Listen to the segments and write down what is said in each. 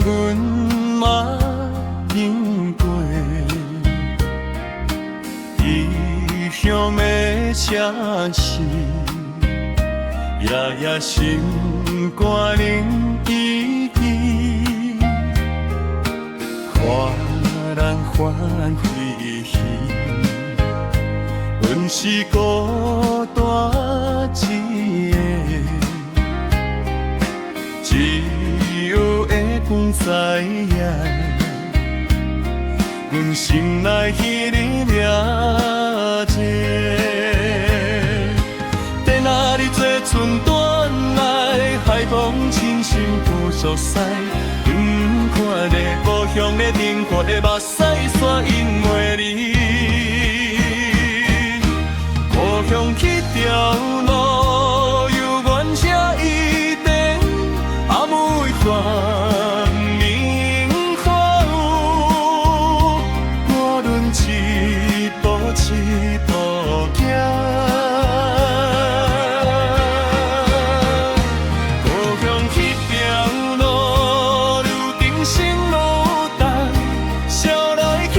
阮嘛經過異鄉的城市，夜夜心肝冷依依，歡人歡喜喜，阮是孤單一个，只有月光知影，阮心內彼个名字。在哪裡坐船轉來，海風親像舊熟似。阮看著故鄉的燈火的目屎煞因為你。故鄉彼條路，猶原寫伊等，阿母的綿花我阮一步一步行。故鄉彼條路，路長心愈重，寂來彼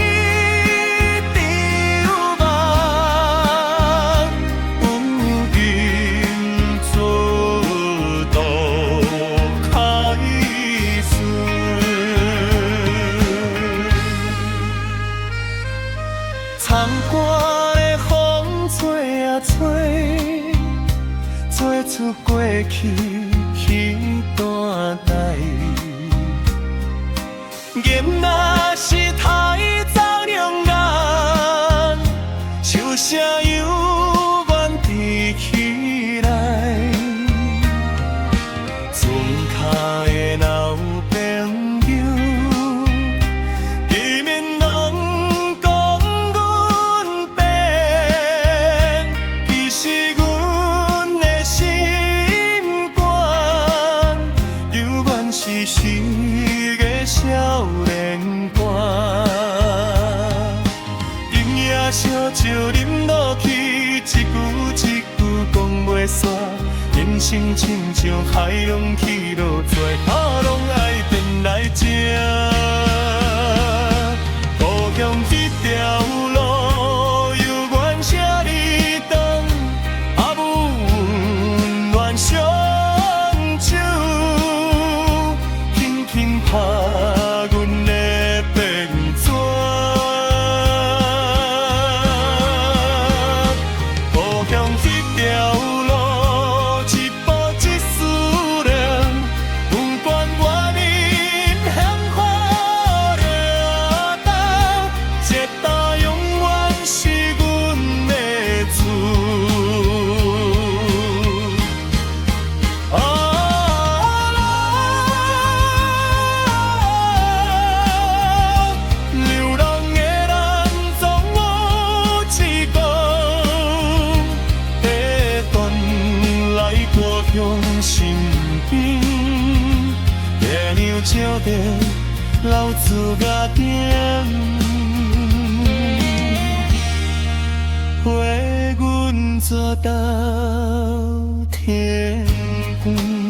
場夢，阮因出道開始。苍寒的風吹啊吹，吹出過去彼段代。囡仔時太早兩眼，笑聲猶原佇彼內。船跤的老朋友，見面攏講阮變，其實阮的心肝，猶原是彼个少年肝。今夜燒酒飲落去，一句一句講袂煞。人生親像海浪起落，最後攏愛轉來這。故鄉彼條路，猶原寫你等，阿母溫暖雙手，輕輕拍阮的辮子。故鄉彼條路，一步一思量，不管原因幸福了當，這搭永遠是阮的厝。啊，流浪的人總有一天會轉來故鄉身邊，爹娘照著老厝鉸釘，陪阮做到天光。